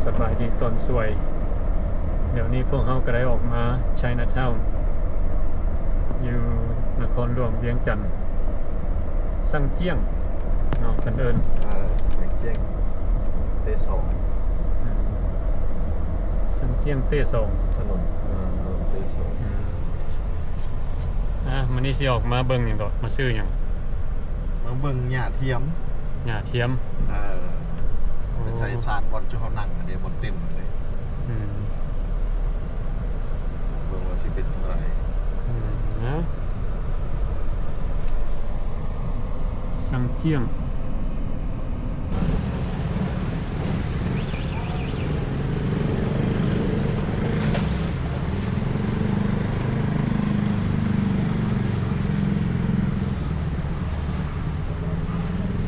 ສະບາຍດີຕອນສວຍ. ດຽວນີ້ພວກເຮົາກໍໄດ້ອອກມາໄຊນາທາວ ຢູ່ນະຄອນຫຼວງວຽງຈັນ ຊັງຈຽງເນາະ ເພິ່ນເອີ້ນ ເອີ ວຽງຈຽງເຕສອງ ອືມ ຊັງຈຽງເຕສອງ ຖະໜົນ ເອີ ຖະໜົນເຕສອງ. ອືມ ອ່າ ມື້ນີ້ຊິອອກມາເບິ່ງຫຍັງເກາະ? ມາຊື້ຫຍັງ? ມາເບິ່ງຫຍ້າທຽມ. ຫຍ້າທຽມ? ເອີ ໂອ້ ໄປໃສ່ສານບ່ອນຈຸເຮົານັ່ງຫັ້ນເດ້ ບ່ອນເຕັ້ນຫັ້ນເດ້. ອືມ ເບິ່ງວ່າຊິເປັນຈັ່ງໃດ. ອືມ ນະ ຊັງຈຽງ.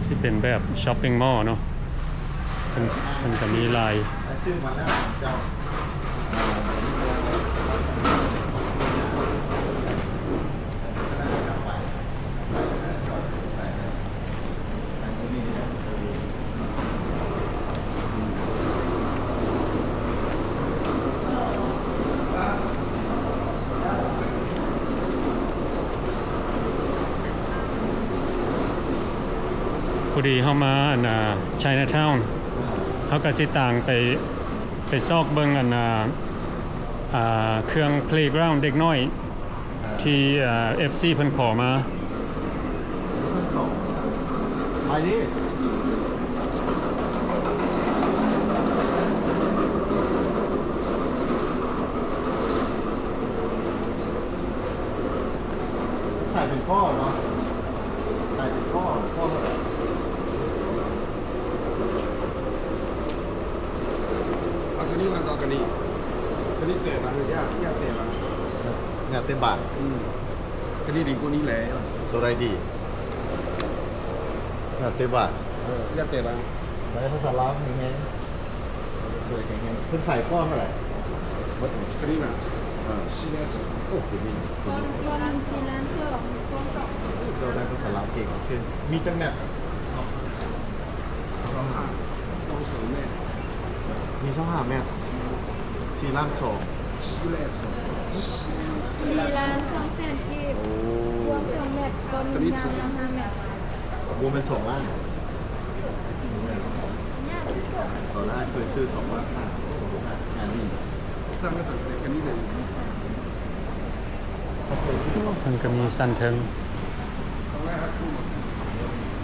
ຊິເປັນແບບຊັອບປິງມໍເນາະ ເພິ່ນ ເພິ່ນກະມີຫຼາຍ. ພໍດີເຮົາມາ ອັນນ່າ ໄຊນາທາວ ເຮົາກະຊິຕ່າງໄປ ໄປຊອກເບິ່ງ ອັນນ່າ ອ່າ ເຄື່ອງເພລກຣາວເດັກນ້ອຍ ທີ່ ເອີ ເອັຟຊີເພິ່ນຂໍມາ. ໄປດິ ຖ່າຍເປັນຂໍ້ເນາະ ຖ່າຍເປັນຂໍ້ ຂໍ້ເທົ່າໃດ? ອາ ໂຕນີ້ມັນກໍ ໂຕນີ້ ໂຕນີ້ແຕະບາງ ຍາກ ຍາກແຕະບາງ ຍາກແຕະບາງ. ອືມ ໂຕນີ້ດີກວ່ານີ້ແຫຼະ. ໂຕໃດດີ? ຍາກແຕະບາງ. ເອີ ຍາກແຕະບາງ. ໄດ້ພາສາລາວແຮງໆ ເພິ່ນຂາຍກ້ອນເທົ່າໃດ? ໂຕນີ້ນະ ເອີ ສີ່ລ້ານສອງ. ໂອ້ ໂຕນີ້ ກ້ອນໜຶ່ງສີ່ລ້ານສອງ ກ້ອນສອງ. ເຈົ້າໄດ້ພາສາລາວເກັ່ງ. ມີຈັກແມັດ? ສອງ ສອງຫ້າ ກວ້າງສອງແມັດ. ມີຊາວຫ້າແມັດ ສີ່ລ້ານສອງ ສີ່ລ້ານສອງ ສີ່ລ້ານສອງແສນກີບ. ໂອ້ ກວ້າງສອງແມັດ ກວ້າງໜຶ່ງຍາວຊາວຫ້າແມັດ. ບໍ່ແມ່ນສອງລ້ານ ບໍ່ແມ່ນ. ຕອນນັ້ນເຄີຍຊື້ສອງລ້ານຫ້າ ງານນີ້ ສ້າງກະສັນເປັນກັນນີ້ເລີຍ. ເພິ່ນກະມີຊັ້ນເທິງ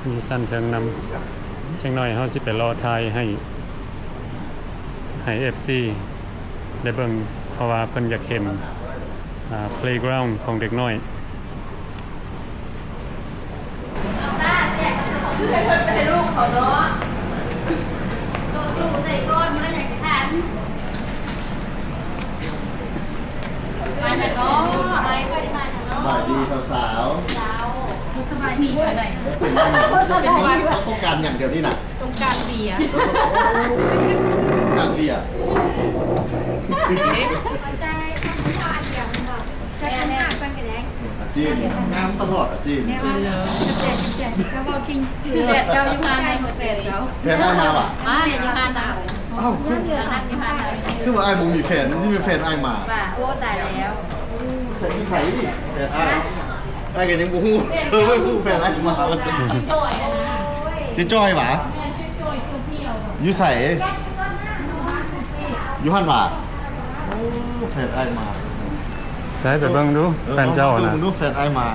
ມີຊັ້ນເທິງນຳ. ຈັກໜ້ອຍເຮົາຊິໄປລໍຖ່າຍໃຫ້ ໃຫ້ເອັຟຊີໄດ້ເບິ່ງ ເພາະວ່າເພິ່ນຢາກເຫັນ ອ່າ ເພລກຣາວຂອງເດັກນ້ອຍ. ເອົາຕາແຊກມາຊື້ຂອງຄືໃຫ້ເພິ່ນໄປໃຫ້ລູກເຂົາເນາະ. ໂຊະຕູ້ໃສ່ກ້ອນ ບໍ່ໄດ້ຫຍັງຈະທານ. ມາຫຍັງເນາະ? ມາຫຍັງເນາະ? ສະບາຍດີສາວໆ. ເຈົ້າ. ສະບາຍດີຈັ່ງໃດ? ເປັນຫຍັງ? ເຂົາຕ້ອງການຫຍັງດຽວນີ້ນະ? ຕ້ອງການເບຍ. ຕ້ອງການເບຍ. ເຂົ້າໃຈ ເຂົາເຈົ້າອັນດຽວແມ່ນບໍ່? ແມ່ນໆ. ອາຈີນ ງາມຕະຫຼອດອາຈີນ. ແມ່ນວ່າ ເອີ ເຈົ້າເວົ້າກິນ ຄືແບບເຈົ້າຢູ່ຮ້ານນັ້ນ ແຟນເຈົ້າ ແຟນອ້າຍມາຫວາ? ມາແລ້ວຢູ່ຮ້ານນັ້ນ. ເອົ້າ ຄືວ່າອ້າຍບໍ່ມີແຟນ ຊິມີແຟນອ້າຍມາ. ວ່າ ໂອ້ ຕາຍແລ້ວ. ໃສ ຢູ່ໃສນີ້ແຟນອ້າຍ? ອ້າຍກໍຍັງບໍ່ຮູ້ ເຊີບໍ່ຮູ້ແຟນອ້າຍມາວ່າຊັ້ນ. ຊິຈ່ອຍຫວາ? ຢູ່ໃສ? ຢູ່ຫັ້ນຫວາ? ໂອ້ ແຟນອ້າຍມາ. ໃສ ໄປເບິ່ງດູ ເອີ ແຟນເຈົ້ານະ. ເບິ່ງດູແຟນອ້າຍມາ.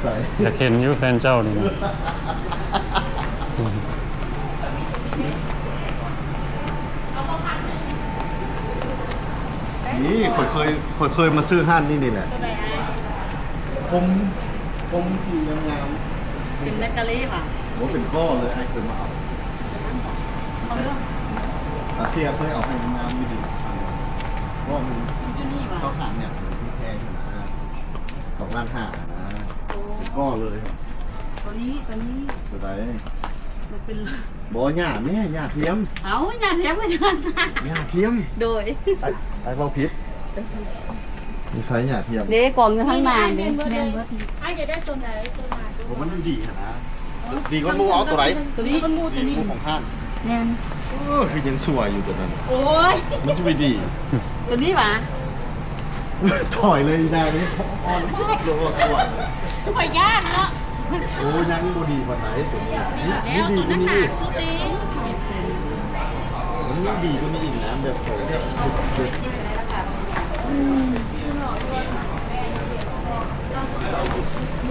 ໃສ ຢາກເຫັນຢູ່ແຟນເຈົ້ານີ້ນະ. ນີ້ ຂ້ອຍເຄີຍ ຂ້ອຍເຄີຍມາຊື້ຮ້ານນີ້ນີ້ແຫຼະ. ຕົວໃດອ້າຍ? ຜົມ ຜົມທີ່ງາມໆ ເປັນແມັດກາເລຫວາ? ບໍ່ ເປັນກ້ອນເລີຍ ອ້າຍເຄີຍມາເອົາ. ເອົາເດີ. ອາເຊຍເຄີຍເອົາໃຫ້ງາມໆຢູ່ດີ. ບໍ່ ມັນຢູ່ນີ້ຫວາ? ຊອກຫາແມັດແພງນະ ສອງລ້ານຫ້ານະ. ໂອ້ ເປັນກ້ອນເລີຍ. ຕົວນີ້ ຕົວນີ້ ຕົວໃດ? ມັນເປັນ ບໍ່ ຫຍ້າແມ່ ຫຍ້າທຽມ. ເອົ້າ ຫຍ້າທຽມກໍຢູ່ຫັ້ນນະ. ຫຍ້າທຽມ. ໂດຍ ອ້າຍ ອ້າຍເວົ້າຜິດ. ມີໃສຫຍ້າທຽມ? ເດ້ ກອງຢູ່ທາງໜ້າເດ້. ແມ່ນເບິດ. ອ້າຍຢາກໄດ້ຕົວໃດ? ຕົວໜ້າ ໂອ້ ມັນຢູ່ດີຫັ້ນນະ. ດີກວ່າໝູ່. ເອົາຕົວໃດ? ຕົວນີ້ ໝູ່ ຕົວນີ້ ໝູ່ຂອງທ່ານ. ແມ່ນ. ໂອ້ ຄືຍັງຊົ່ວຢູ່ຕົວນັ້ນ. ໂອ້ຍ ມັນຈະໄປດີ ຕົວນີ້ຫວາ? ຖອຍເລີຍອີນາງນີ້ ອ່ອນໂລດ ຊົ່ວ. ຂ້ອຍຢ້ານເນາະ. ໂອ້ ຍັງບໍ່ດີປານໃດຕົວນີ້. ມີ ມີດີກວ່ານີ້ອີກ. ມັນມີດີກວ່ານີ້ອີກນະ ແບບຂ້ອຍແບບ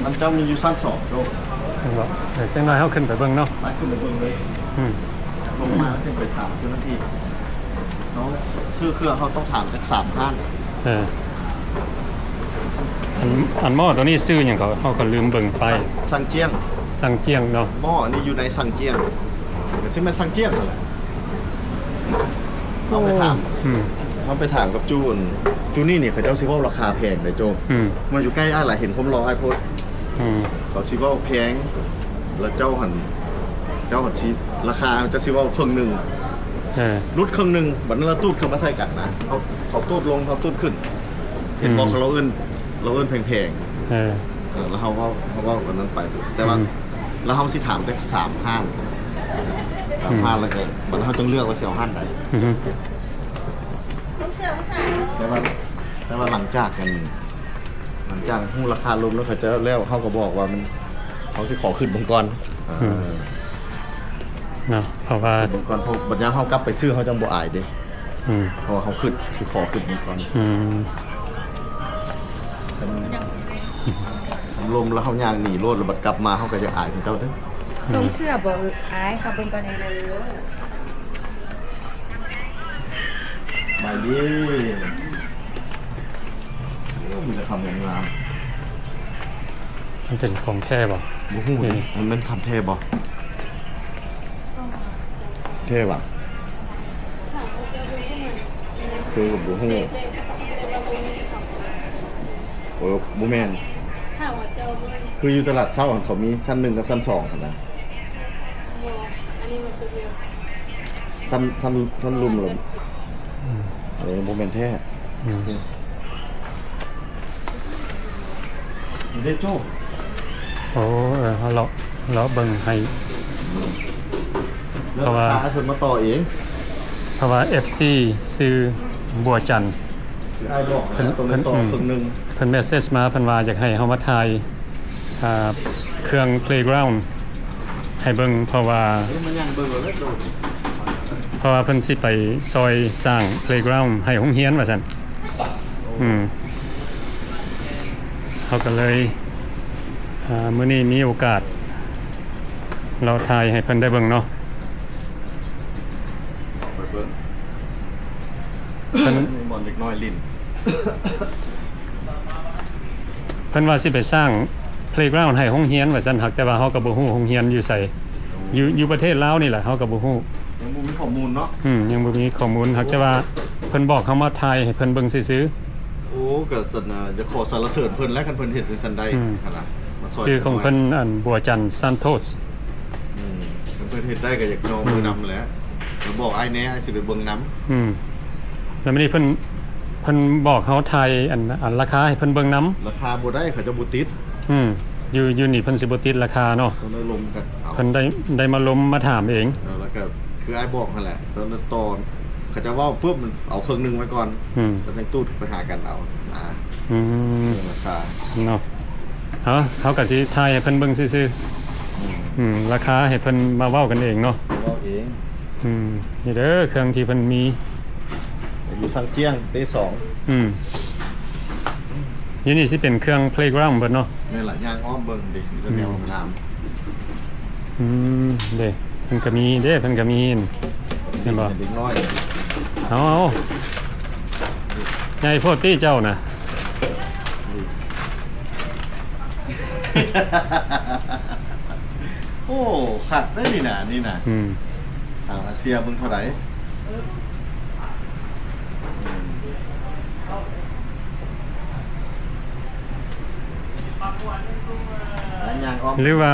ອັນເຈົ້າມີຢູ່ຊັ້ນສອງໂຕ. ເຫັນບໍ່? ເອີ ຈັກໜ້ອຍເຮົາຂຶ້ນໄປເບິ່ງເນາະ. ໄປຂຶ້ນໄປເບິ່ງເລີຍ. ອືມ ລົງມາແລ້ວຈຶ່ງໄປຖາມເຈົ້າໜ້າທີ່. ເຮົາຊື້ເຄື່ອງ ເຮົາຕ້ອງຖາມຈັກສາມຮ້ານ. ເອີ ອັນ ອັນໝໍ້ໂຕນີ້ຊື່ຫຍັງເກາະ? ເຮົາກໍລືມເບິ່ງປ້າຍ. ຊັງ ຊັງຈຽງ. ຊັງຈຽງເນາະ. ໝໍ້ອັນນີ້ຢູ່ໃນຊັງຈຽງ ກໍຊິແມ່ນຊັງຈຽງນັ້ນແຫຼະ. ເຮົາໄປຖາມ ອືມ ເຮົາໄປຖາມກັບຈູ່ນ ຈູ່ນີ້ນີ້ ເຂົາເຈົ້າຊິເວົ້າລາຄາແພງເດ້ໂຈ້. ອືມ ມາຢູ່ໃກ້ອ້າຍຫຼາຍ ເຫັນຄວາມຫຼໍ່ອ້າຍໂພດ. ອືມ ເຂົາຊິເວົ້າແພງ ແລ້ວເຈົ້າຫັ້ນ ເຈົ້າຫັ້ນຊິ ລາຄາເຈົ້າຊິເວົ້າເຄິ່ງໜຶ່ງ. ເອີ ຫຼຸດເຄິ່ງໜຶ່ງ ບັດນັ້ນລະຕູດເຂົ້າມາໃສ່ກັນນະ. ເຂົາ ເຂົາຕູດລົງ ເຮົາຕູດຂຶ້ນ. ເຫັນບໍ່? ອືມ ເຂົາ ລາວເອີ້ນ ລາວເອີ້ນແພງໆ. ເອີ ເອີ ແລ້ວເຮົາເວົ້າ ເຮົາເວົ້າອັນນັ້ນໄປ ແຕ່ວ່າ ອືມ ແລ້ວເຮົາຊິຖາມຈັກສາມຮ້ານ ສາມ ອືມ ຮ້ານ ແລ້ວກໍບັດເຮົາຈັ່ງເລືອກວ່າຊິເອົາຮ້ານໃດ. ອືຮຶ ແຕ່ວ່າ ແຕ່ວ່າຫຼັງຈາກ ອັນ ຫຼັງຈາກຮູ້ລາຄາລົມແລ້ວ ເຂົາເຈົ້າແລ້ວ ເຮົາກໍບອກວ່າມັນ ເຮົາຊິຂໍຂຶ້ນເບິ່ງກ່ອນ. ອືມ ເນາະ ເພາະວ່າ ເບິ່ງກ່ອນ ເພາະບັດຍາມເຮົາກັບໄປຊື້ ເຮົາຈັ່ງບໍ່ອາຍເດ້. ອືມ ເພາະວ່າເຮົາຂຶ້ນ ຊິຂໍຂຶ້ນເບິ່ງກ່ອນ. ອືມ ຄັນລົມແລ້ວເຮົາຍ່າງໜີໂລດ ແລ້ວບັດກັບມາເຮົາກໍຢາກອາຍເຂົາເຈົ້າເດ້. ອືມ ຊົງເຊື່ອບໍ່? ອາຍ ເຮົາເບິ່ງກ່ອນເອງເດີ. ມາເດ້. ໂອ້ ມີແຕ່ຄຳງາມໆ. ມັນເປັນຂອງແທ້ບໍ່? ບໍ່ຮູ້ເດ້. ອືມ ມັນແມ່ນຄຳແທ້ບໍ່? ແທ້ຫວາ? ຄືກໍບໍ່ຮູ້. ໂອ້ ບໍ່ແມ່ນ. ຄືຢູ່ຕະຫຼາດເຊົ້າຫັ້ນ ເຂົາມີຊັ້ນໜຶ່ງກັບຊັ້ນສອງຫັ້ນນະ. ບໍ່ ອັນນີ້ມັນຈະແບບ ຊັ້ນ ຊັ້ນ ຊັ້ນລຸ່ມລະ. ອືມ ເອີ ບໍ່ແມ່ນແທ້. ອືມ ເດ້ໂຈ້. ໂອ້ ເອີ ເຮົາເລາະ ເລາະເບິ່ງໃຫ້ ແລ້ວ ເພາະວ່າ ລາຄາເພິ່ນມາຕໍ່ເອງ. ເພາະວ່າເອັຟຊີຊື່ບົວຈັນ ຄືອ້າຍບອກ ເພິ່ນ ເພິ່ນຕໍ່ເຄິ່ງໜຶ່ງ. ເພິ່ນເມສເສດມາ ເພິ່ນວ່າຢາກໃຫ້ເຮົາມາຖ່າຍ ອ່າ ເຄື່ອງເພລກຣາວໃຫ້ເບິ່ງ ເພາະວ່າ ເອີ ມາຍ່າງເບິ່ງເອົາເລີຍໂດດ. ເພາະວ່າເພິ່ນຊິໄປຊ່ອຍສ້າງເພລກຣາວໃຫ້ໂຮງຮຽນວ່າຊັ້ນ. ອືມ ເຮົາກໍເລີຍ ອ່າ ມື້ນີ້ມີໂອກາດ ເລາະຖ່າຍໃຫ້ເພິ່ນໄດ້ເບິ່ງເນາະ. ໄປເບິ່ງ ເພິ່ນ ບ່ອນເດັກນ້ອຍຫຼິ້ນ. ເພິ່ນວ່າຊິໄປສ້າງເພລກຣາວໃຫ້ໂຮງຮຽນວ່າຊັ້ນ. ຫາກແຕ່ວ່າເຮົາກໍບໍ່ຮູ້ໂຮງຮຽນຢູ່ໃສ. ໂອ້ ຢູ່ ຢູ່ປະເທດລາວນີ້ແຫຼະ ເຮົາກໍບໍ່ຮູ້. ຍັງບໍ່ມີຂໍ້ມູນເນາະ. ອືມ ຍັງບໍ່ມີຂໍ້ມູນ. ຫາກແຕ່ວ່າເພິ່ນບອກເຮົາມາຖ່າຍໃຫ້ເພິ່ນເບິ່ງຊື່ໆ. ໂອ້ ກໍຊັ້ນນະ ຢາກຂໍສັນລະເສີນເພິ່ນແຫຼະ ຄັນເພິ່ນເຮັດຈັ່ງຊັ້ນໄດ້. ອືມ ຫັ້ນລະ ມາຊ່ອຍ. ຊື່ຂອງເພິ່ນ ເພິ່ນ ອັນ ບົວຈັນ ຊານໂທສ. ອືມ ຄັນເພິ່ນເຮັດໄດ້ກໍຢາກຍ່ອງມືນຳແຫຼະ. ອືມ ແລ້ວບອກອ້າຍແດ່ ອ້າຍຊິໄປເບິ່ງນຳ. ອືມ ແລ້ວມື້ນີ້ເພິ່ນ ເພິ່ນບອກເຮົາຖ່າຍ ອັນ ອັນ ລາຄາໃຫ້ເພິ່ນເບິ່ງນຳ. ລາຄາບໍ່ໄດ້ ເຂົາເຈົ້າບໍ່ຕິດ. ອືມ ຢູ່ ຢູ່ນີ້ເພິ່ນຊິບໍ່ຕິດລາຄາເນາະ. ເພິ່ນໄດ້ລົມກັນເອົາ ເພິ່ນໄດ້ ໄດ້ມາລົມມາຖາມເອງ. ເອີ ແລ້ວກໍຄືອ້າຍບອກຫັ້ນແຫຼະ ຕອນ ຕອນເຂົາເຈົ້າເວົ້າປຶບ ມັນເອົາເຄິ່ງໜຶ່ງໄວ້ກ່ອນ. ອືມ ແລ້ວຈັ່ງຕູດໄປຫາກັນເອົານະ. ອືມ ເລື່ອງລາຄາເນາະ. ເຮົາ ເຮົາກໍຊິຖ່າຍໃຫ້ເພິ່ນເບິ່ງຊື່ໆ. ອືມ ອືມ ລາຄາໃຫ້ເພິ່ນມາເວົ້າກັນເອງເນາະ. ເວົ້າເອງ. ອືມ ນີ້ເດີ ເຄື່ອງທີ່ເພິ່ນມີ ຢູ່ຊັງຈຽງເຕສອງ. ອືມ ຢູ່ນີ້ຊິເປັນເຄື່ອງເພລກຣາວເບິດເນາະ. ແມ່ນລະ ຍ່າງອ້ອມເບິ່ງເດ ມີແຕ່ແນວງາມ. ອືມ ເດ້ ເພິ່ນກໍມີເດ້ ເພິ່ນກໍມີ. ເຫັນບໍ່? ເດັກນ້ອຍ. ເອົາ ເອົາ ໃຫຍ່ໂພດຕິເຈົ້ານະ. ໂອ້ ຄັກເດ້ນີ້ນະ ນີ້ນະ. ອືມ ຖາມອາເຊຍເບິ່ງເທົ່າໃດ. ອືມ ຫາຍ່າງອ້ອມ ຫຼືວ່າ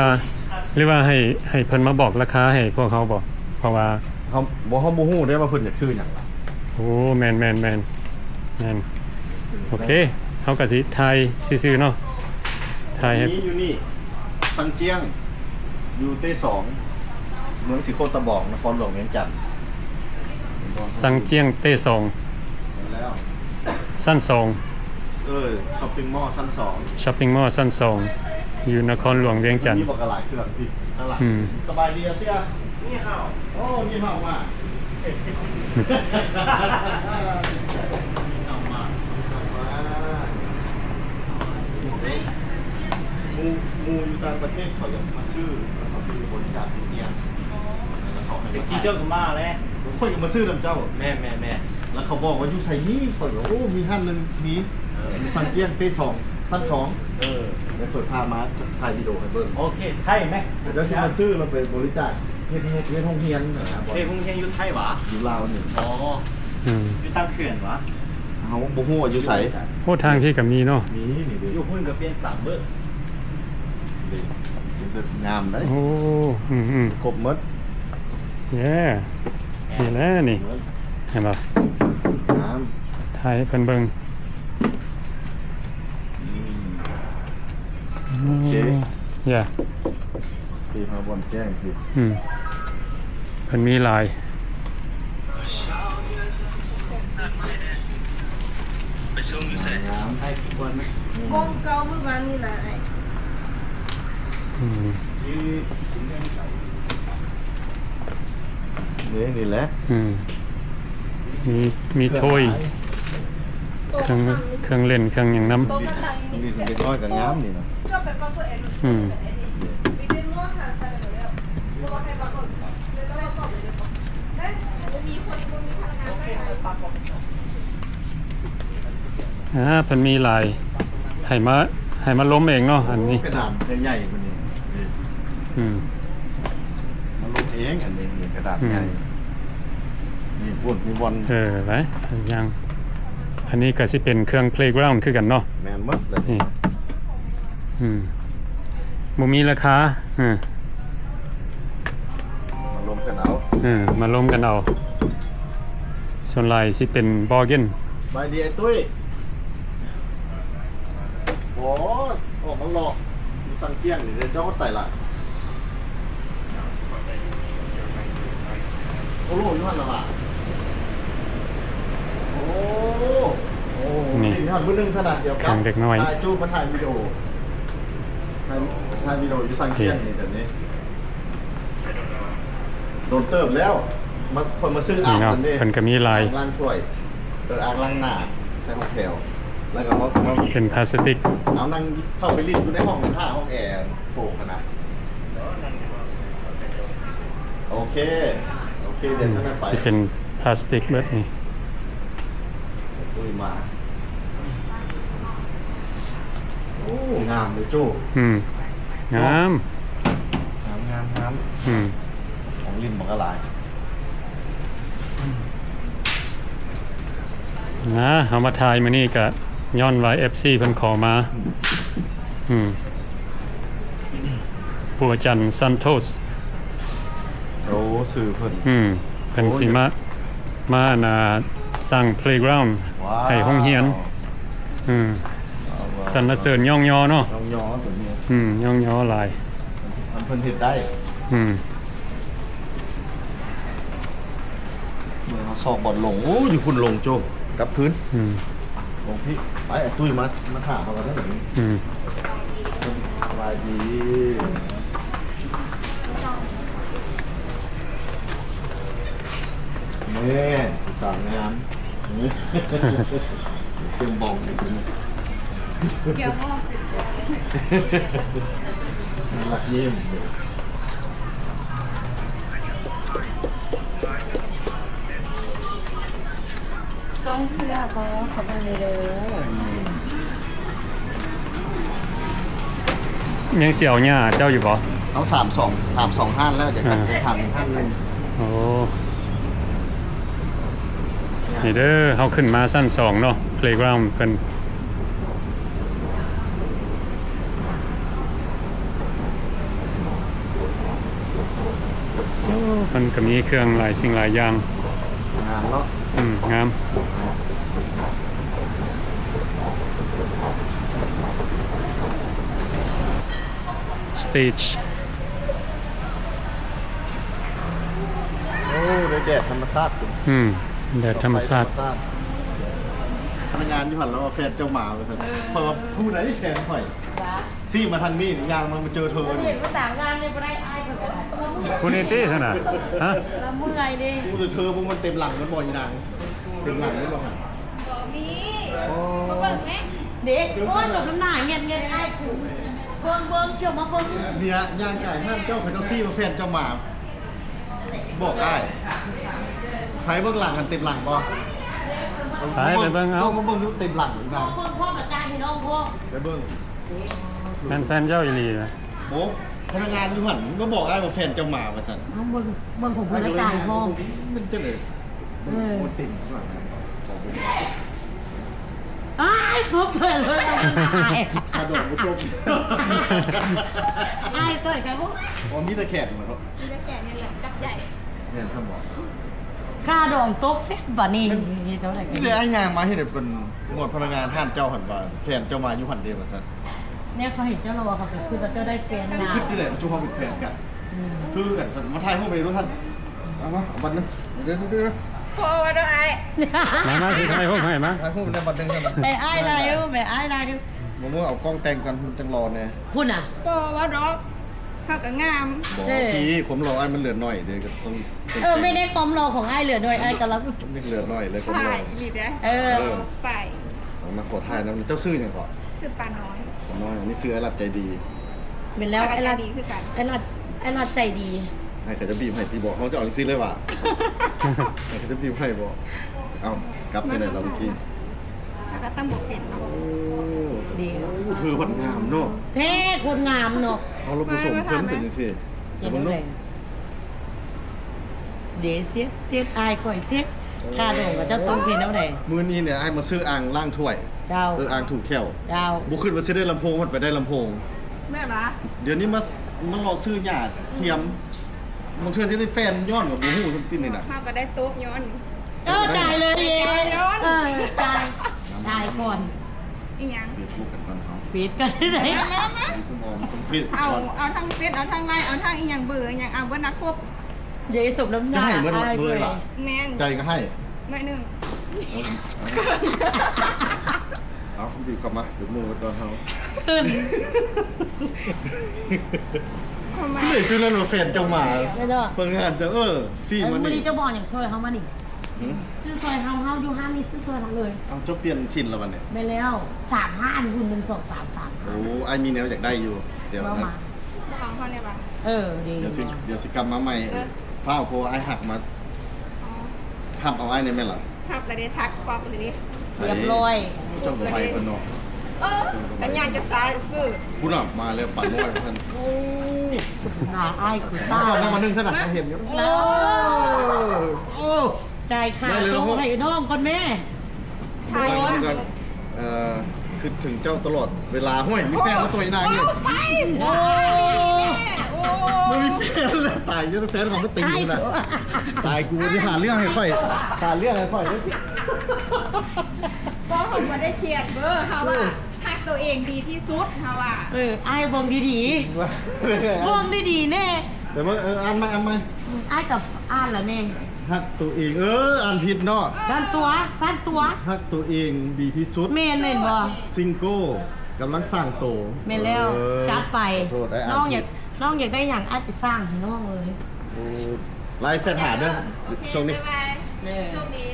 ຫຼືວ່າໃຫ້ ໃຫ້ເພິ່ນມາບອກລາຄາໃຫ້ພວກເຮົາບໍ? ເພາະວ່າ ເຮົາ ບໍ່ ເຮົາບໍ່ຮູ້ເດ້ວ່າເພິ່ນຢາກຊື້ຫຍັງລະ. ໂອ້ ແມ່ນ ແມ່ນ ແມ່ນ ແມ່ນ. ໂອເຄ ເຮົາກໍຊິຖ່າຍຊື່ໆເນາະ ຖ່າຍໃຫ້. ມີຢູ່ນີ້ ຊັງຈຽງ ຢູ່ເຕສອງ. ເມືອງສີໂຄດຕະບອງ ນະຄອນຫຼວງວຽງຈັນ. ສັງຈຽງເຕ້ສອງ ແມ່ນແລ້ວ ຊັ້ນສອງ. ເອີ ຊັອບປິງມໍຊັ້ນສອງ ຊັອບປິງມໍຊັ້ນສອງ ຢູ່ນະຄອນຫຼວງວຽງຈັນ. ມີບັກຫຼາຍເຄື່ອງ ອືມ ສະບາຍດີອາເຊຍ. ນີ້ເຮົາ ໂອ້ ນີ້ເຮົາວ່າ ໝູ່ ໝູ່ຢູ່ຕ່າງປະເທດເຂົາຢາກມາຊື້ ແລ້ວເຂົາຊື້ບໍລິຈາກຢູ່ເຮືອນ ແລ້ວເຂົາໃຫ້ມາຂາຍ. ເຈົ້າກໍມາແລ້ວ ຂ້ອຍກໍມາຊື້ນຳເຈົ້າ. ແມ່ນໆໆ ແລ້ວເຂົາບອກວ່າຢູ່ໃສນີ້ ຂ້ອຍກໍ ໂອ້ ມີຮ້ານໜຶ່ງ ມີ ເອີ ຢູ່ຊັງຈຽງເຕ້ສອງ ຊັ້ນສອງ. ເອີ ແລ້ວຂ້ອຍພາມາຖ່າຍວິດີໂອໃຫ້ເບິ່ງ. ໂອເຄ ໄທແມະ ດຽວຊິມາຊື້ແລ້ວໄປບໍລິຈາກ ເຮັດ ເຮັດ ເຮັດໂຮງຮຽນນະ. ເຮັດໂຮງຮຽນຢູ່ໄທຫວາ? ຢູ່ລາວນີ້. ອໍ ອືມ ຢູ່ຕ່າງແຂວງຫວາ? ເຮົາບໍ່ຮູ້ວ່າຢູ່ໃສ. ໂອ້ ທາງພີ້ກໍມີເນາະ. ມີ ນີ້ເດ້ ຢູ່ພຸ້ນກໍປ່ຽນສາມເບີ. ນີ້ ເປັນແບບງາມເດ້. ໂອ້ ອືມໆ ຄົບໝົດ. ເຢ້ ນີ້ແຫຼະນີ້ ເຫັນບໍ່? ງາມ ຖ່າຍໃຫ້ເພິ່ນເບິ່ງ. ອືມ ໂອເຄ ເຢ້ ທີ່ເຮົາບ່ອນແຈ້ງທີ່ ອືມ ເພິ່ນມີຫຼາຍ. ໄປສົ່ງຢູ່ໃສ? ງາມ ໃຫ້ກ່ອນນະ. ອືມ ກ້ອງເກົ່າມື້ວານນີ້ລະອ້າຍ. ອືມ ນີ້ ນີ້ແຫຼະ. ອືມ ມີ ມີຖ້ວຍ ເຄື່ອງ ເຄື່ອງເຫຼັ້ນ ເຄື່ອງຫຍັງນຳ. ນີ້ເດັກນ້ອຍກໍງາມນີ້ນະ. ອືມ ອ່າ ເພິ່ນມີຫຼາຍ ໃຫ້ມາ ໃຫ້ມາລົມເອງເນາະ. ອັນນີ້ ໂອ້ ກະດານໃຫຍ່ໆ ເພິ່ນນີ້. ອືມ ມາລົມເອງ. ອັນນີ້ ນີ້ກະດານໃຫຍ່. ອືມ ມີພຸ້ນ ມີບ່ອນ ເອີ ໄປ ຍັງ ອັນນີ້ກໍຊິເປັນເຄື່ອງ playground ຄືກັນເນາະ. ແມ່ນໝົດເລີຍ ນີ້. ອືມ ບໍ່ມີລາຄາ. ເອີ ມາລົມກັນເອົາ. ເອີ ມາລົມກັນເອົາ. ສ່ວນຫຼາຍຊິເປັນ bargain. ສະບາຍດີອ້າຍຕຸ້ຍ. ໂອ້ ອອກມາເລາະຢູ່ຊັງຈຽງນີ້ ເຈົ້າຮອດໃສລະ? ໂອໂລຢູ່ຫັ້ນລະຫວາ? ໂອ້ ໂອ້ ນີ້ ນີ້ຮອດມື້ໜຶ່ງຊັ້ນນະ. ດຽວກັບ ເດັກນ້ອຍ ຖ່າຍຈູບມາຖ່າຍວິດີໂອ ຖ່າຍ ຖ່າຍວິດີໂອຢູ່ຊັງຈຽງນີ້ ແບບນີ້. ໂດນເຕີບແລ້ວ ມາ ເພິ່ນມາຊື້ອ່າງເພິ່ນເດ້. ເພິ່ນກໍມີຫຼາຍ ອ່າງລ້າງຖ້ວຍ ເອີ ອ່າງລ້າງໜ້າ ໃສ່ຫ້ອງແຖວ ແລ້ວກໍມາ ມາ ເປັນພລາສຕິກ. ເອົາ ນັ່ງເຂົ້າໄປຫຼິ້ນຢູ່ໃນຫ້ອງຖ້າ ຫ້ອງແອໂຖງຫັ້ນນະ. ໂອເຄ ໂອເຄ ດຽວຈັ່ງນັ້ນໄປ. ອືມ ຊິເປັນພລາສຕິກເບິດນີ້. ໂອ້ຍ ມາ ໂອ້ ງາມເດ້ໂຈ້. ອືມ ງາມ ງາມ ງາມ ງາມ. ອືມ ຂອງຫຼິ້ນມັນກໍຫຼາຍ. ນະ ເຮົາມາຖ່າຍມື້ນີ້ກະຍ້ອນວ່າເອັຟຊີເພິ່ນຂໍມາ. ອືມ ອືມ ຜູ້ອາຈານຊັນໂທສ. ໂອ້ ຊື່ເພິ່ນ. ອືມ ເພິ່ນ ໂອ້ ຊິມາ ມາ ອັນນ່າ ສ້າງເພລກຣາວໃຫ້ໂຮງຮຽນ. ວ້າວ. ອືມ ສັນລະເສີນຍ້ອງຍໍເນາະ. ຍ້ອງຍໍຕົວນີ້. ອືມ ຍ້ອງຍໍຫຼາຍ ອັນເພິ່ນເຮັດໄດ້. ອືມ ເມືອງເຮົາຊອກບ່ອນລົງ. ໂອ້ ຢູ່ພຸ້ນລົງໂຈ ກັບພື້ນ. ອືມ ລົງພີ້ ໄປ ຕຸ້ຍມາ ມາຖາມເຮົາກັນເດີ. ອືມ ສະບາຍດີ. ແມ່ນ ສາວງາມ ເຄື່ອງບອງຢູ່ນີ້ ແກ້ວມອງ ລັກຍິ້ມ. ສົ່ງເສື້ອບໍ່? ຂໍເບິ່ງແດ່ເດີ. ຍັງຊິເອົາຫຍ້າເຈົ້າຢູ່ບໍ່? ເອົາສາມສອງ ສາມສອງຮ້ານແລ້ວ ດຽວ ອ່າ ໄປຖາມອີກຮ້ານໜຶ່ງ. ໂອ້ ນີ້ເດີ ເຮົາຂຶ້ນມາຊັ້ນສອງເນາະ ເພລກຣາວເພິ່ນ. ໂອ້ ເພິ່ນກໍມີເຄື່ອງຫຼາຍສິ່ງຫຼາຍຢ່າງ. ງາມເນາະ. ອືມ ງາມ. ສະເຕຈ ໂ ແດດທຳມະຊາດ ອືມ ແດດທຳມະຊາດ ພະນັກງານຢູ່ຫັ້ນລາວວ່າແຟນເຈົ້າໝາວ່າຊັ້ນ ເອີ ຂ້ອຍວ່າຜູ້ໃດແຟນຂ້ອຍ ຊີ້ມາທາງນີ້ ຍ່າງມາ ມາເຈີເທີນີ້ ເຫັນຜູ້ສາວງາມນີ້ບໍ່ໄດ້ ອ້າຍເພິ່ນກໍໄດ້ ຜູ້ນີ້ຕິຊັ້ນນະ ຮະ ລະເມື່ອຍເດ້ ຜູ້ເທີ ຜູ້ມັນເຕັມຫຼັງມັນບໍ່ ອີນາງ ເຕັມຫຼັງມັນບໍ່ ບໍ່ມີ ໂອ້ ມາເບິ່ງແມ ເດ້ ໂອ້ຍ ສົມນ້ຳໜ້າ ແງດໆ ອ້າຍກູ ເບິ່ງໆ ເຂົ້າມາເບິ່ງ ນີ້ລະ ຍ່າງກາຍຫ້າງເຈົ້າ ເຂົາເຈົ້າຊີ້ວ່າແຟນເຈົ້າໝາ ບອກອ້າຍ ໃສເບິ່ງຫຼັງຫັ້ນ ເຕັມຫຼັງບໍ່ ໄປ ໄປເບິ່ງເອົາ ເຈົ້າມາເບິ່ງດູ ເຕັມຫຼັງອີນາງ ເບິ່ງພ້ອມອາຈານໃຫ້ນ້ອງພ້ອມ ໄປເບິ່ງ ແມ່ນແຟນເຈົ້າອີ່ຫຼີນະ ໂອ້ ພະນັກງານຢູ່ຫັ້ນມາບອກອ້າຍວ່າແຟນເຈົ້າໝາວ່າຊັ້ນ ເອົາເບິ່ງ ເບິ່ງຂອງເພິ່ນລະຈ່າຍພ້ອມ ມັນຈັ່ງໃດ ເອີ ມັນເຕັມຂະໜາດນັ້ນ ອ້າຍ ເພິ່ນເລີຍ ອ້າຍ ຄ່າດອກບໍ່ຈົບ ອ້າຍ ເປີດກະບໍ່ ອໍ ມີແຕ່ແຂກບໍ່ເນາະ ມີແຕ່ແຂກນີ້ແຫຼະ ກັບໃຫຍ່ ແມ່ນຊັ້ນບໍ່ ຄ່າດອງຕົກເສັດບາດນີ້ ເຮັດແນວໃດ ນີ້ແຫຼະ ອ້າຍຍ່າງມາເຫັນເປັນໝວດພະນັກງານຮ້ານເຈົ້າຫັ້ນວ່າ ແຟນເຈົ້າມາຢູ່ຫັ້ນເດ້ວ່າຊັ້ນ ແນວເຂົາເຫັນເຈົ້າລາວວ່າ ເຂົາກໍຄິດວ່າເຈົ້າໄດ້ແຟນນະ ຄິດຈັ່ງໃດ ຈຸເຮົາເປັນແຟນກັນ ອືມ ຄືກັນຊັ້ນ ມາຖ່າຍຮູບໃຫ້ດູຊັ້ນ ເອົາມາ ເອົາບັດໜຶ່ງ ເດີໆ ພໍວ່າດອກອ້າຍ ມາ ມາ ຊິຖ່າຍຮູບໃຫ້ ມາ ຖ່າຍຮູບແລ້ວບັດໜຶ່ງຊັ້ນ ໄປອ້າຍລາຍດູ ໄປອ້າຍລາຍດູ ບໍ່ ເອົາກ້ອງແຕ່ງກ່ອນ ມັນຈັ່ງຫຼໍ່ແດ່ ພຸ້ນນະ ບໍ່ວ່າດອກ ເຮົາກໍງາມ ບໍ່ ເອີ ທີ່ຄວາມຫຼໍ່ອ້າຍມັນເຫຼືອໜ້ອຍເດ້ ກໍຕ້ອງ ເອີ ແມ່ນໄດ້ຄວາມຫຼໍ່ຂອງອ້າຍເຫຼືອໜ້ອຍ ອ້າຍກໍລະ ຍັງເຫຼືອໜ້ອຍເລີຍຄວາມຫຼໍ່ ອີ່ຫຼີເດ້ ເອີ ເອີ ໄປ ເອົາມາ ຂໍຖ່າຍນຳ ເຈົ້າຊື່ຫຍັງເກາະ? ຊື່ປານ້ອຍ ປານ້ອຍ ອັນນີ້ຊື່ອ້າຍລັດໃຈດີ ແມ່ນແລ້ວ ອ້າຍລັດ ອ້າຍລັດ ອ້າຍລັດໃຈດີ ໃຫ້ເຂົາຈະບີບໃຫ້ຕິບໍ ເຮົາຈະເອົາຈັ່ງຊີ້ເລີຍຫວາ ໃຫ້ເຂົາຈະບີບໃຫ້ບໍ ເອົ້າ ກັບຈັ່ງໃດລະເມື່ອກີ້ ແລ້ວກໍຕັ້ງບໍ່ເປັນເນາະ ໂອ້ ດີ ເອີ ເພິ່ນງາມເນາະ ແທ້ຄົນງາມເນາະ ເອົາລະບໍ່ສົມເພິ່ນເປັນຈັ່ງຊີ້ ເຫັນແລ້ວ ເບິ່ງເນາະ ເດ້ ເຊັດ ເຊັດ ອ້າຍຂ້ອຍເຊັດ ຄ່າດອງຂະເຈົ້າຕົກເຮັດແນວໃດ ມື້ນີ້ນີ້ອ້າຍມາຊື້ອ່າງລ້າງຖ້ວຍ ເຈົ້າ ເອີ ອ່າງຖູແຂ້ວ ເຈົ້າ ບໍ່ຄິດວ່າຊິໄດ້ລຳໂພງ ມັນໄປໄດ້ລຳໂພງ ແມ່ນຫວາ ດຽວນີ້ມາ ມາເລາະຊື້ຫຍ້າທຽມ ບາງເທື່ອຊິໄດ້ແຟນຍ້ອນກໍບໍ່ຮູ້ ຊັ້ນຕິນີ້ນະ ເຮົາກໍໄດ້ຕົບຍ້ອນ ເອີ ຈ່າຍເລີຍ ເອີ ຈ່າຍ ຈ່າຍກ່ອນ ອີຫຍັງ ເຟສບຸກກັນກ່ອນເຮົາ ເຟສກັນໄດ້ ມາ ມາ ມາ ເອົາ ເອົາທັງເຟສ ເອົາທັງໄລນ໌ ເອົາທັງອີຫຍັງ ເບີອີຫຍັງ ເອົາເບິດນະ ຄົບ ເດ ສົມນ້ຳໜ້າ ຈະໃຫ້ເບິດເລີຍຫວາ ແມ່ນ ໃຈກໍໃຫ້ ໜ້ອຍໜຶ່ງ ເອົາ ເອົາ ເອົາ ບີບເຂົ້າມາ ເປັນໝູ່ກັນກ່ອນເຮົາ ເອີ ຈັ່ງນັ້ນວ່າແຟນເຈົ້າມາ ແມ່ນບໍ່ ເບິ່ງງານເຈົ້າ ເອີ ຊີ້ມານີ້ ມື້ນີ້ເຈົ້າບໍ່ຫຍັງຊ່ອຍເຮົາມານີ້ ຫື ຊື້ຊ່ອຍເຮົາ ເຮົາຢູ່ຮ້ານນີ້ຊື້ຊ່ອຍເຮົາເລີຍ ເອົ້າ ເຈົ້າປ່ຽນຖິ່ນແລ້ວບັດນີ້ ແມ່ນແລ້ວ ສາມຫ້າ ອັນຫຸ່ນ ໜຶ່ງ ສອງ ສາມ ສາມ ໂອ້ ອ້າຍມີແນວຢາກໄດ້ຢູ່ ດຽວ ເວົ້າມາ ເຮົາເລີຍວ່າ ເອີ ດີ ດຽວຊິ ດຽວຊິກັບມາໃໝ່ ເອີ ຟ້າວ ເພາະວ່າອ້າຍຮັກມາ ອໍ ຮັບເອົາອ້າຍແດ່ແມ່ນລະ ຮັບລະເດ້ ທັກປັບລະເດ້ ຮຽບຮ້ອຍ ເຈົ້າບໍ່ໄຫວເພິ່ນເນາະ ເອີ ສັນຍານຈະຊ້າຊື່ ພຸ້ນນະ ມາແລ້ວປານ້ອຍທ່ານ ໂອ້ຍ ສົມໜ້າອ້າຍຄືຕາ ມາຊອນນຳອັນໜຶ່ງຊັ້ນນະ ເຫັນຢູ່ ໂອ້ ໂອ້ ຈ່າຍຄ່າໂຕະໃຫ້ນ້ອງກ່ອນແມ້ ຖ່າຍກ່ອນ ເອີ ຄິດເຖິງເຈົ້າຕະຫຼອດເວລາ ໂອ້ຍ ມີແຟນແລ້ວຕົວະອີນາງນີ້ ໂອ້ ໂອ້ ບໍ່ມີແຟນແລ້ວ ຕາຍ ຍ້ອນແຟນເຂົາມາຕີພຸ້ນນະ ຕາຍ ກູຊິຫາເລື່ອງໃຫ້ຂ້ອຍ ຫາເລື່ອງໃຫ້ຂ້ອຍ ບໍ່ ເຮົາບໍ່ໄດ້ຄຽດເດີ້ ເຮົາວ່າ ເອີ ຮັກໂຕເອງດີທີ່ສຸດ ເຮົາວ່າ ເອີ ອ້າຍເບິ່ງດີໆ ເບິ່ງດີໆແນ່ ແຕ່ວ່າ ເອີ ອ່ານໃໝ່ ອ່ານໃໝ່ ອືມ ອ້າຍກໍອ່ານລະແມ່ ຮັກໂຕເອງ ເອີ ອ່ານຜິດເນາະ ຊັ້ນຕົວະ ຊັ້ນຕົວະ ຮັກໂຕເອງດີທີ່ສຸດ ແມ່ນ ແມ່ນບໍ່ ຊິງໂກ້ ກຳລັງສ້າງໂຕ ແມ່ນແລ້ວ ເອີ ຈັດໄປ ຂໍໂທດ ອ້າຍອ່ານຜິດ ນ້ອງຢາກ ນ້ອງຢາກໄດ້ຫຍັງ ອ້າຍໄປສ້າງໃຫ້ນ້ອງເລີຍ ໂອ້ ໄລແຊັດຫາເດີ້ ໂອເຄ ໂຊກດີ ບາຍບາຍ ເອີ ໂຊກດີ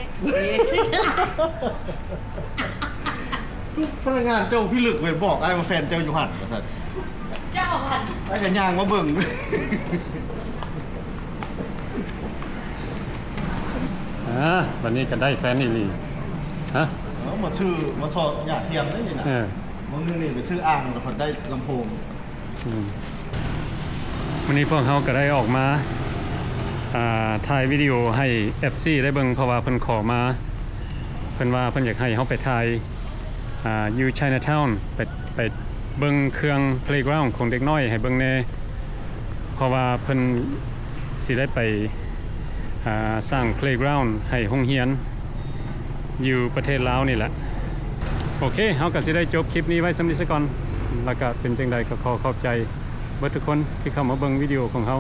ພະນັກງານເຈົ້າພິລຶກເວີຍ ບອກອ້າຍວ່າແຟນເຈົ້າຢູ່ຫັ້ນວ່າຊັ້ນ ເຈົ້າຫັ້ນ ແລ້ວກໍຍ່າງມາເບິ່ງ ອ່າ ບັດນີ້ກໍໄດ້ແຟນອີ່ຫຼີ ຮະ ເອົາ ມາຊື້ ມາຊອກຫຍ້າທຽມເດ້ນີ້ນະ ເອີ ມື້ໜຶ່ງນີ້ໄປຊື້ອ່າງ ແລ້ວພັດໄດ້ລຳໂພງ ອືມ ມື້ນີ້ພວກເຮົາກໍໄດ້ອອກມາ ອ່າ ຖ່າຍວິດີໂອໃຫ້ເອັຟຊີໄດ້ເບິ່ງ ເພາະວ່າເພິ່ນຂໍມາ ເພິ່ນວ່າເພິ່ນຢາກໃຫ້ເຮົາໄປຖ່າຍ ອ່າ ຢູ່ໄຊນາທາວນ ໄປ ໄປເບິ່ງເຄື່ອງເພລກຣາວຂອງເດັກນ້ອຍໃຫ້ເບິ່ງແດ່ ເພາະວ່າເພິ່ນຊິໄດ້ໄປ ອ່າ ສ້າງເພລກຣາວໃຫ້ໂຮງຮຽນ ຢູ່ປະເທດລາວນີ້ແຫຼະ. ໂອເຄ ເຮົາກໍຊິໄດ້ຈົບຄລິບນີ້ໄວ້ສ່ຳນີ້ຊະກ່ອນ ແລ້ວກໍເປັນຈັ່ງໃດກໍຂໍຂອບໃຈເບິດທຸກຄົນທີ່ເຂົ້າມາເບິ່ງວິດີໂອຂອງເຮົາ.